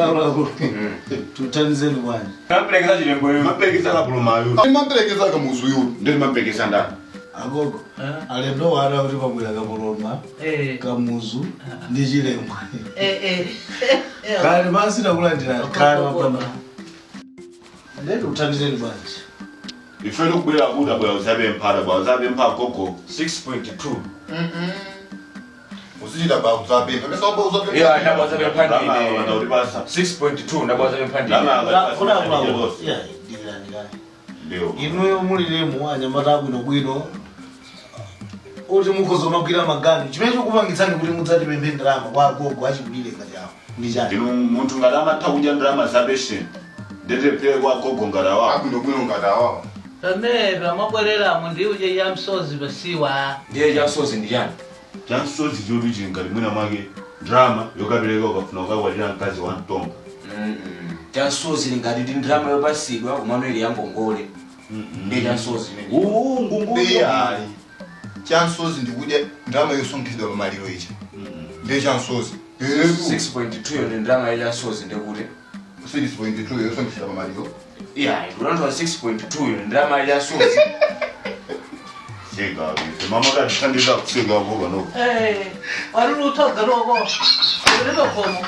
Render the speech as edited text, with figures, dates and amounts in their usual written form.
Akuluakulu, tuthandizeni bwanji? Maperekeza Chilembweyo. Maperekeza kapulumayo. Mamperekeza Kamuzuyo. Ndeti maperekeza ndani? Agogo, alendo wada kuti pabwera Kapoloma, Kamuzu ndi Chilembwe. Kale basi takulandira kale mapano. Ndeti uthandizeni bwanji? Ife tikubwera kuti abwera uzapempha, abwera uzapempha gogo. 6.2. Usichita ba uzapempha. Bese waba uzapempha. Yeah, ndabwa zapempha Ndalama ndine. watautipasa. 6.2 ndabwa zapempha ndine. Ndalama Kodi akuluakulu, akatipasa. yeah, dikirani kale. Ndio. Inuyo mulilemu anyamata abwinobwino kuti mukhoza kumagwira maganyu, chimene chikupangitsani kuti mudzatipemphe ndalama kwa agogo achikulire ngati awo ndi chani? Ndinu munthu ngati amatha kudya ndalama za pension. Ndetephere kwa gogo ngati awawo. Abwinobwino ngati awawo. Pamene pamabwereramo ndi uje ya msozi pasiwa. Ndiye chamsozi ndi chani? Chamsozi choti chili ngati mwina mwake ndalama yokapereka ukafuna kukakwatira mkazi wa mtonga. Chamsozi ngati ndi ndalama yopasidwa kumano ili yangongole. Ndiye chamsozi imene. Uwu ngungulu. Iyayi. Chansozi ndikudya ndalama yosonkhedwa pamaliro ichi. Ndiye chansozi. 6.2 yo ndi ndalama ya chamsozi ndekuti. 6.2 yosonkhedwa pamaliro. Yeah, ikulanthwa 6.2 yo ndi ndalama ya chamsozi. Sika, ife mama katithandiza kusika apo pano. Waluluthoga loko. Ulibakhomo.